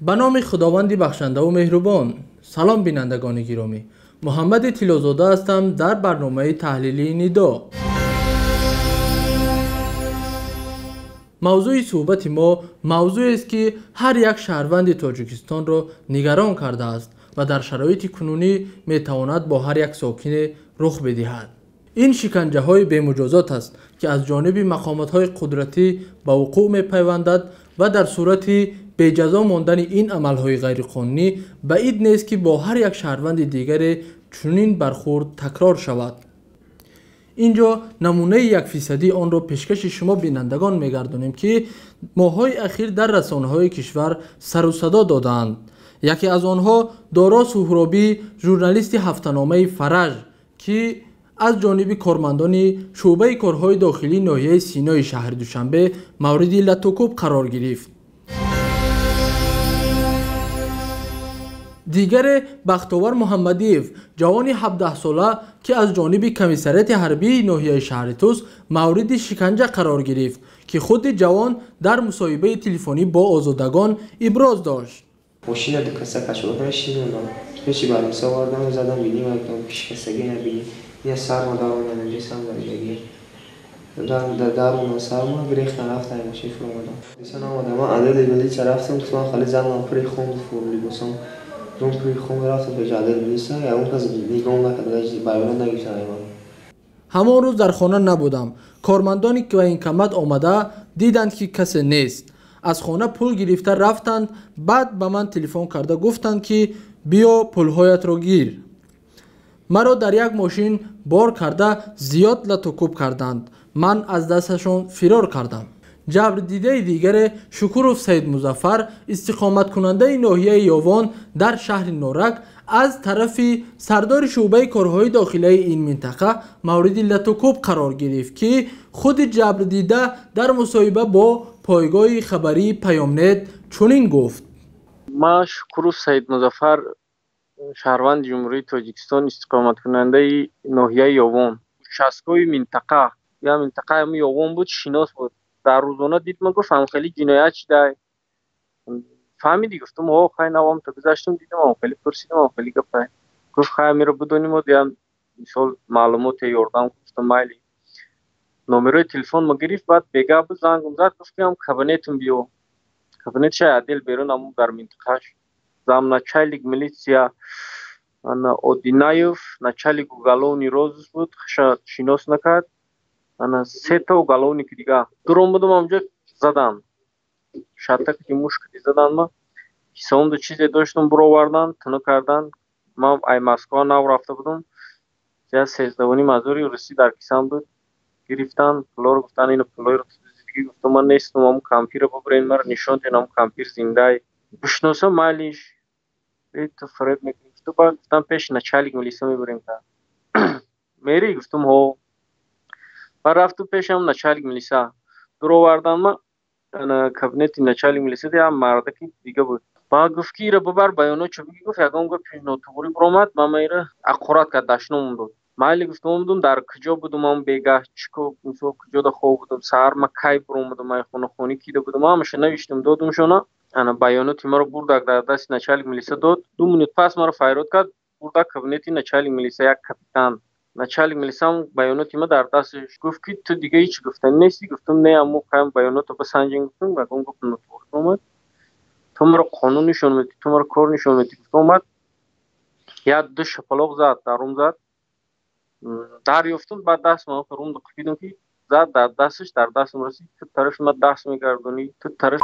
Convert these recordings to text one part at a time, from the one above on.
Ба номи Худованди бахшандаву меҳрубон. Салом, бинандагони гиромӣ. Муҳаммади Тиллозода ҳастам дар барномаи таҳлилии Нидо. Мавзӯи суҳбати мо мавзӯест, ки ҳар як шаҳрванди Тоҷикистонро нигарон кардааст ва дар шароити кунунӣ метавонад бо ҳар як сокине рух бидиҳад. Ин шиканҷаҳои бемуҷозот аст, ки аз ҷониби мақомотҳои қудратӣ ба вуқӯъ мепайвандад ва дар сурати беҷазо мондани ин амалҳои ғайриқонунӣ баъид нест, ки бо ҳар як шаҳрванди дигаре чунин бархурд такрор шавад. Ин ҷо намунаи якфисадии онро пешкаши шумо бинандагон мегардонем, ки моҳҳои ахир дар расонаҳои кишвар сару садо додаанд. Яке аз онҳо Доро Суҳробӣ, журналисти ҳафтаномаи Фараҷ, ки аз ҷониби кормандони шӯъбаи корҳои дохилии ноҳияи Синои шаҳри Душанбе мавриди латукӯб қарор гирифт. Дигаре Бахтовар Муҳаммадиев, ҷавони 17сола, ки аз ҷониби комиссариати ҳарбии ноҳияи шаҳри Тус мавриди шиканҷа қарор гирифт, ки худи ҷавон дар мусоҳибаи телефонӣ бо озодагон иброз дошт. Мошина дукаса кашода шинонам, пеши балиса овардам, задам бинӣ, шикастагӣ набинӣ, я сарма даромадам, ҷисам дарҷагӣ даромадам, сарма гирехтан, рафтам, мошин фуромадам. Омадам, ман адали милиса рафтам, гуфтам хали занам пури хун либосам рум пури хун, рафтам пеши адали милиса, ягон кас нигоҳ накард, баёнот нагирифтан ай ман. Ҳамон рӯз дар хона набудам. Кормандони военкомат омада диданд, ки касе нест. Аз хона пул гирифта рафтанд. Баъд ба ман телефон карда гуфтанд, ки биё, пулҳоятро гир. Маро дар як мошин бор карда зиёд латукӯб карданд. Ман аз дасташон фирор кардам. Ҷабрдидаи дигаре Шукуров Саидмузаффар, истиқоматкунандаи ноҳияи Ёвон дар шаҳри Норак, аз тарафи сардори шӯъбаи корҳои дохилаи ин минтақа мавриди латукӯб қарор гирифт, ки худи ҷабрдида дар мусоҳиба бо пойгоҳи хабарии Паёмнет чунин гуфт. Ман Шукуров Саидмузаффар, шаҳрванди Ҷумҳурии Тоҷикистон, истиқоматкунандаи ноҳияи Ёвон. Участкови минтақа, я минтақаи Ёвон буд, шинос буд. Дар рӯзона дид, ма гуфт, ам хеле ҷиноят шидай. Фаҳмидӣ? Гуфтам, о, хай, навам то гузаштам, дидам, ам хеле пурсидам, ам хеле гапай. Гуфт, хай, амиро бидоним, я мисол маълумоте ёрдам. Гуфтам, майли. Номерои телефон ма гирифт, баъд бега буд, зангам зад, гуфт, ки ам кабинетам биё. Кабинетша отдел берун, аму дар минтақаш. Замначальник милиция ана Одинаев, начальник уголовный розыск буд, хаша шинос накард. Ана сета уголовник дига. Дуром будам, амҷо задан. Шатак ки мушкати задан ма. Ҳисобамда чизе доштам, буровардан, тунук кардан. Ман ай Москва нав рафта будам. Я сездавуним ҳазори русӣ дар кисам буд. Гирифтан, пулоро гуфтан, ино пулоро дуздидагӣ. Гуфтам, ман нестам, аму кампирро бубурен, маро нишон диҳен, аму кампир зиндай. Бишносам, майлиш. Ту фиреб мекунӣ. Гуфтам, баъд гуфтам, пеши начальник милиса мебурем та. Мери? Гуфтам, ҳо. Баъд рафтам пешам начальник милиса. Дуровардан ма кабинети начальник милиса, як мардаки дига буд. Баъд гуфт, ки ира бибар, баёнот чо бигӣ. Гуфт, ягон гапи нотуғрӣ биромад, ман ира ақорат кард, дашном дод. Майли, гуфтам, омадам, дар куҷо будум, ам бегаҳ, чико, мисол, куҷода хоб будум, саҳар ма кай биромадам ай хона, хони кида будум, ҳамаша навиштам, додумшона. Ана баёноти маро бурдак дар дасти начальник милиса дод. 2 минут пас маро файрод кард, бурдак кабинети начальник милиса, як капитан. Начальник милисам баёноти ма дар дасташ гуфт, ки ту дига ҳеҷ гуфтанӣ нестӣ. Гуфтам, не, аммо каям баёнотро басанҷем. Гуфтам, ягон гуфт нотуғрӣ омад, ту маро қонун нишон медиҳӣ, ту маро кор нишон медиҳӣ. Гуфт, омад, як ду шапалоқ зад, дарум зад, дарёфтум. Баъд даст ман рум қипидам, ки зад дар дасташ, дар дастам расид. Ту тарафи ма даст мегардонӣ, ту тараф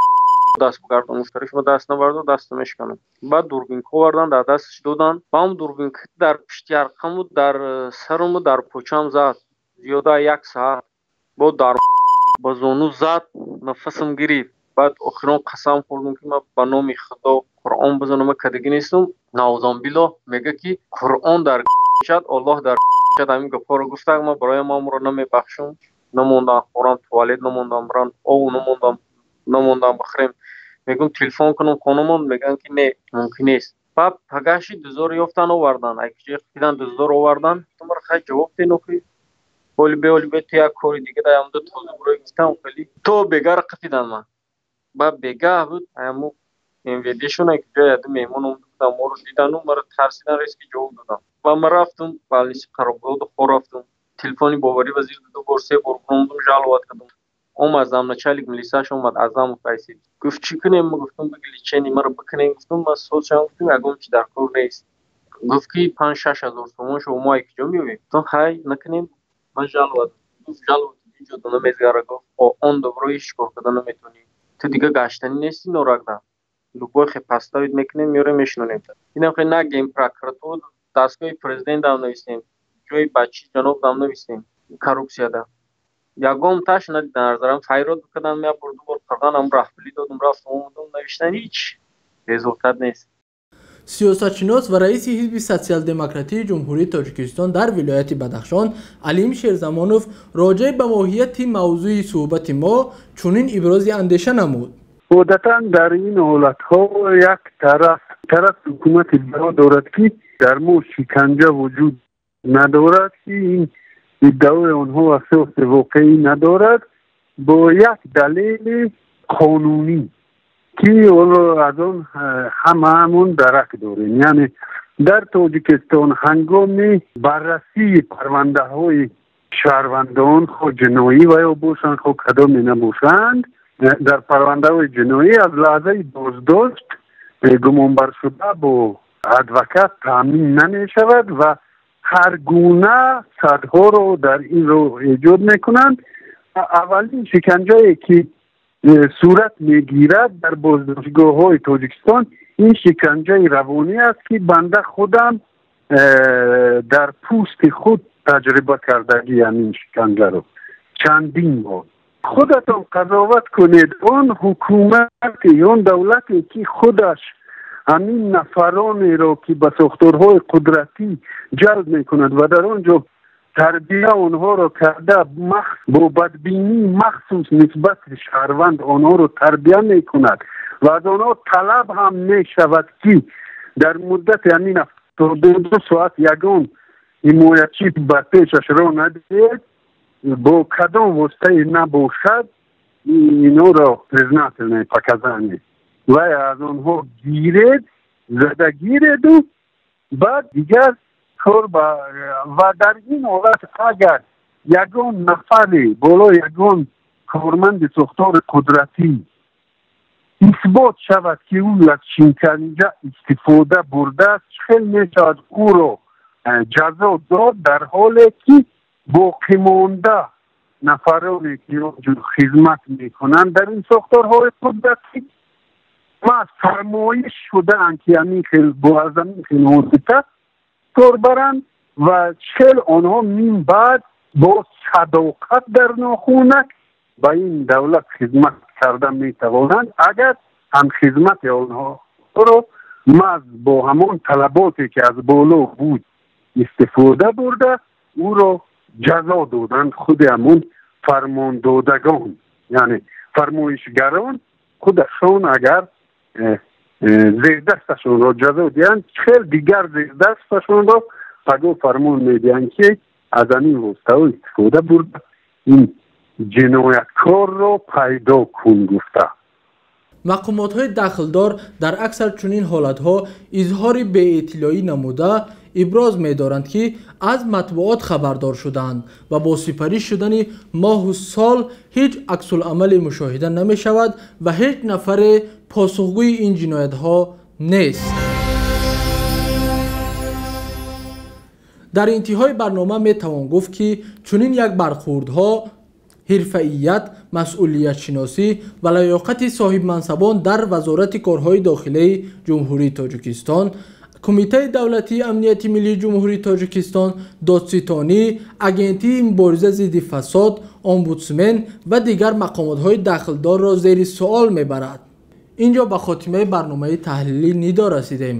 даст бигардон, тарафи ма даст набардор, дастро мешиканам. Баъд дурбинка овардан, дар дасташ додан, ба ҳам дурбинка дар пишти арқаму, дар саруму, дар почам зад зиёда як саат. Бо дар ба зону зад, нафасам гирифт. Баъд охирон қасам хӯрдам, ки ман ба номи Худо Қуръон бизанам, ман кадагӣ нестам. Наузонбилло, мега, ки Қуръон дар шад, Аллоҳ дар шад. Ҳамин гапҳоро гуфтак, ман барои мамро намебахшам. Намондам хӯрам, туалет намондам бирам, ов намондам, намондам бихӯрем. Мегӯм, телефон кунам хонумон, мегӯянд, ки не, мумкин нест. Баъд пагаши дуздоро ёфтан, овардан, айкиҷои қидан дуздоро овардан. Гуфтам, хай, ҷавоб ден охи, оли бе, оли бе, ту як кори дига даямда тоза бурои. Гуфтам, хеле то бегара қафидан ман. Баъд бегаҳ буд, аяму МВД-шона ки ҷои яду меҳмон омада будам, моро дидану маро тарсидан, резки ҷавоб додам. Ва ман рафтум больница Қаробулоду хор рафтум. Телефони боварӣ вазир ду бор, се бор буромадум, жаловать кардам. Омад замначальник милисааш, омад Азамов Айси. Гуфт, чӣ кунем? Ма гуфтум, биги лечение маро бикунем, гуфтум, ман созшам, гуфтум, ягон чи дар кор нест. Гуфт ки 5-6 ҳазор сомон шумо мо куҷо меёбем? Гуфтум, хай накунем, ман жаловать. Гуфт, жаловать инҷо дона мезгара, гуфт, он добро ҳеҷ кор карда наметавонӣ. Ту дига гаштанӣ нести норакда. Любой хе поставить мекунем, меёрем, мешинонем. Инам хе на генпрокуратура, дастгоҳи президентам нависем, ҷои бачи ҷанобдам нависем, коррупсияда. Ягон таш надидан арзарам, файрод кардам, як бор, ду бор қирғанам, раҳпулӣ додум, рафтум, омадум, навиштан, ҳеҷ результат нест. Сиёсатшинос ва раиси ҳизби Социал-демократии Ҷумҳурии Тоҷикистон дар вилояти Бадахшон Алим Шерзамонов роҷеъ ба моҳияти мавзӯи суҳбати мо чунин ибрози андеша намуд. Одатан дар ин ҳолатҳо як тараф ҳукумат иддао дорад, ки дар мо шиканҷа вуҷуд надорад, ки ин иддаои онҳо асоси воқеӣ надорад, бо як далели қонунӣ, ки онро аз он ҳамаамон дарак дорем. Яъне дар Тоҷикистон ҳангоми баррасии парвандаҳои шаҳрвандон, хо ҷиноӣ ва ё бошанд, хо кадоме набошанд, дар парвандаҳои ҷиноӣ аз лаҳзаи боздошт гумонбаршуда бо адвокат таъмин намешавад ва ҳар гуна садҳоро дар ин роҳ эҷод мекунанд. Аввалин шиканҷае, ки сурат мегирад дар боздоштгоҳҳои Тоҷикистон, ин шиканҷаи равонӣ аст, ки банда худам дар пӯсти худ таҷриба кардагиам ин шиканҷаро чандин бор. Худатон қазоват кунед, он ҳукумате, он давлате, ки худаш ҳамин нафаронеро, ки ба сохторҳои қудратӣ ҷалб мекунад ва дар он ҷо тарбия онҳоро карда, бо бадбинии махсус нисбати шаҳрванд онҳоро тарбия мекунад ва аз онҳо талаб ҳам мешавад, ки дар муддати ҳамин 72 соат ягон ҳимоячӣ ба пешаш роҳ надиҳед, бо кадом воситае набошад, инҳоро признательное показание вай аз онҳо гиред, зада гиреду баъд дигар кор. Ва дар ин ҳолат агар ягон нафаре боло ягон корманди сохтори қудратӣ исбот шавад, ки ӯ аз шиканҷа истифода бурдааст, хел мешавад ӯро ҷазо дод, дар ҳоле ки боқимонда нафароне, ки хизмат мекунанд дар ин сохторҳои қудратӣ, маҳз фармоиш шудаанд, ки ҳамин хел бо аз ҳамин хел восита кор баранд, ва хел онҳо мин баъд бо садоқат дар нохунак ба ин давлат хизмат карда метавонанд, агар ҳамхизмати онҳоро маҳз бо ҳамон талаботе, ки аз боло буд, истифода бурда, ӯро ҷазо доданд худи ҳамон фармондодагон, яъне фармоишгарон худашон агар зердасташонро ҷазо диҳанд, хел дигар зердасташонро паго фармон медиҳанд, ки аз ҳамин воситаҳо истифода бурда, ин ҷинояткорро пайдо кун гуфта. Мақомотҳои дахлдор дар аксар чунин ҳолатҳо изҳори беэътилоӣ намуда, иброз медоранд, ки аз матбуот хабардор шудаанд ва бо сипарӣ шудани моҳу сол ҳеҷ аксулъамале мушоҳида намешавад ва ҳеҷ нафаре посухгӯи ин ҷиноятҳо нест. Дар интиҳои барнома метавон гуфт, ки чунин як бархӯрдҳо ҳирфаият, масъулиятшиносӣ ва лаёқати соҳибмансабон дар Вазорати корҳои дохилаи Ҷумҳурии Тоҷикистон, Кумитаи давлатии амнияти миллии Ҷумҳурии Тоҷикистон, додситонӣ, Агентии мубориза зидди фасод, омбудсмен ва дигар мақомотҳои дахлдорро зери суол мебарад. Ин ҷо ба хотимаи барномаи таҳлилӣ нидо расидем.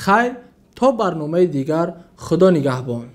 Хайр, то барномаи дигар, Худо нигаҳбон.